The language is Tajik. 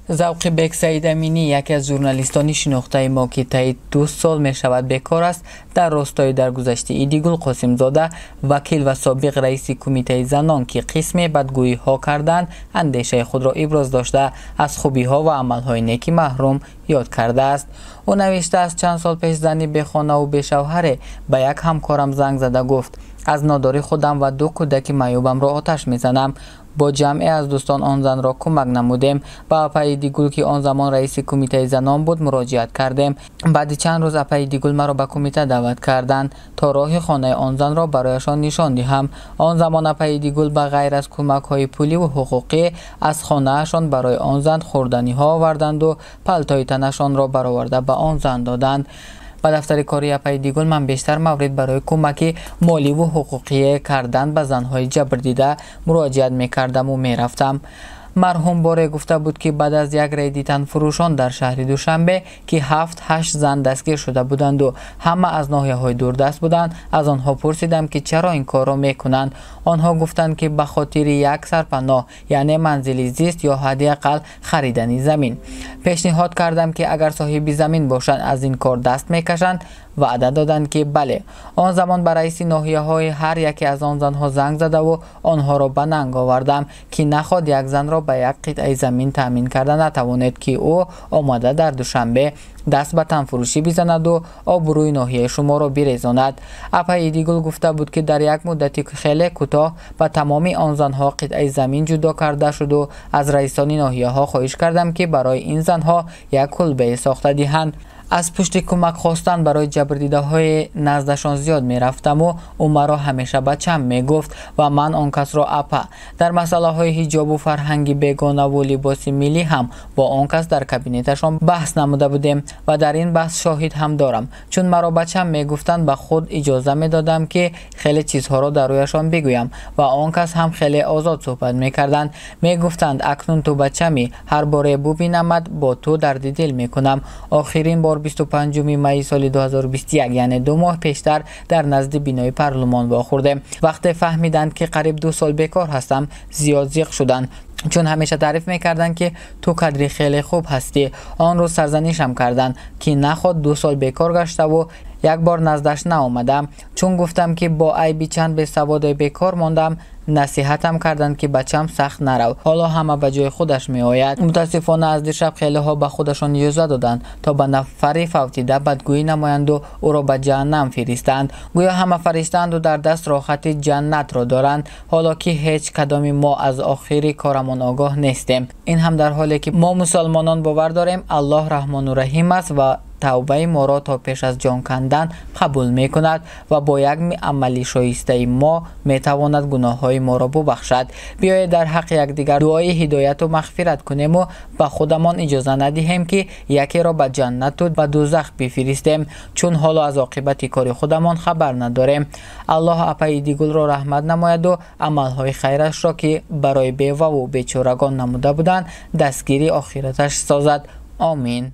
Завқибек Саидаминӣ, яке аз журналистони шинохтаи мо, ки таи 2 сол мешавад бекор аст, дар ростои даргузашти Идигул Қосимзода, вакил ва собиқ раиси кумитаи занон, ки қисме бадгӯиҳо карданд, андешаи худро иброз дошта, аз хубиҳо ва амалҳои неки маҳрум ёд кардааст. Ӯ навиштааст: чанд сол пеш зани бехонаву бешавҳаре ба як ҳамкорам занг зада гуфт: аз нодорӣ худам ва 2 кӯдаки маъюбамро оташ мезанам. Бо ҷамъе аз дӯстон он занро кӯмак намудем. Ба апаи Идигул, ки он замон раиси кумитаи занон буд, муроҷиат кардем. Баъди чанд рӯз апаи Идигул маро ба кумита даъват карданд, то роҳи хонаи он занро барояшон нишон диҳам. Он замон апаи Идигул ба ғайр аз кӯмакҳои пуливу ҳуқуқӣ аз хонаашон барои он зан хӯрданиҳо оварданду палтои танашонро бароварда ба он зан доданд. Ба дафтари кори апаи Идигул ман бештар маврид барои кӯмаки моливу ҳуқуқие кардан ба занҳои ҷабрдида муроҷиат мекардаму мерафтам. Марҳум боре гуфта буд, ки баъд аз як рейди танфурӯшон дар шаҳри Душанбе, ки 7-8 зан дастгир шуда буданду ҳама аз ноҳияҳои дурдаст буданд, аз онҳо пурсидам, ки чаро ин корро мекунанд. Онҳо гуфтанд, ки ба хотири як сарпаноҳ, яъне манзили зист ё ҳадди ақал харидани замин. Пешниҳод кардам, ки агар соҳиби замин бошанд, аз ин кор даст мекашанд. Ваъда доданд, ки бале. Он замон ба раиси ноҳияҳои ҳар яке аз он занҳо занг задаву онҳоро ба нанг овардам, ки наход як занро ба як қитъаи замин таъмин карда натавонед, ки ӯ омада дар Душанбе даст ба танфурӯшӣ бизанаду обрӯи ноҳияи шуморо бирезонад. Апаи Идигул гуфта буд, ки дар як муддати хеле кӯтоҳ ба тамоми он занҳо қитъаи замин ҷудо карда шуду аз раисони ноҳияҳо хоҳиш кардам, ки барои ин занҳо як кулбае сохта диҳанд. Аз пушти кӯмак хостан барои ҷабрдидаҳои наздашон зиёд мерафтаму ӯ маро ҳамеша бачам мегуфт ва ман он касро апа. Дар масъалаҳои ҳиҷобу фарҳанги бегонаву либоси миллӣ ҳам бо он кас дар кабинеташон баҳс намуда будем ва дар ин баҳс шоҳид ҳам дорам. Чун маро бачам мегуфтанд, ба худ иҷоза медодам, ки хеле чизҳоро дар рӯяшон бигӯям ва он кас ҳам хеле озод суҳбат мекарданд. Мегуфтанд: акнун ту бачамӣ, ҳар боре бубинамад, бо ту дарди дил мекунам. Охирин бор 25 майи соли 2021, яъне 2 моҳ пештар, дар назди бинои парлумон вохӯрдем. Вақте фаҳмиданд, ки қариб 2 сол бекор ҳастам, зиёд зиқ шуданд, чун ҳамеша таъриф мекарданд, ки ту кадри хеле хуб ҳастӣ. Он рӯз сарзанишам карданд, ки наход 2 сол бекор гаштаву як бор наздаш наомадам. Чун гуфтам, ки бо айби чанд бесаводе бекор мондам, насиҳатам карданд, ки бачам сахт нарав, ҳоло ҳама ба ҷои худаш меояд. Мутаассифона, аз дишаб хелеҳо ба худашон иҷоза доданд, то ба нафари фавтида бадгӯӣ намоянду ӯро ба ҷаҳаннам фиристанд. Гӯё ҳама фариштаанду дар даст роҳати ҷаннатро доранд, ҳоло ки ҳеҷ кадоми мо аз охири корамон огоҳ нестем. Ин ҳам дар ҳоле ки мо мусалмонон бовар дорем, Аллоҳ раҳмону раҳим аст ва тавбаи моро то пеш аз ҷон кандан қабул мекунад ва бо як амали шоистаи мо метавонад гуноҳҳои моро бубахшад. Биёед дар ҳаққи якдигар дуои ҳидояту мағфират кунему ба худамон иҷоза надиҳем, ки якеро ба ҷаннату ба дузах бифиристем, чун ҳоло аз оқибати кори худамон хабар надорем. Аллоҳ апаи Идигулро раҳмат намояду амалҳои хайрашро, ки барои беваву бечорагон намуда буданд, дастгири охираташ созад. Омин.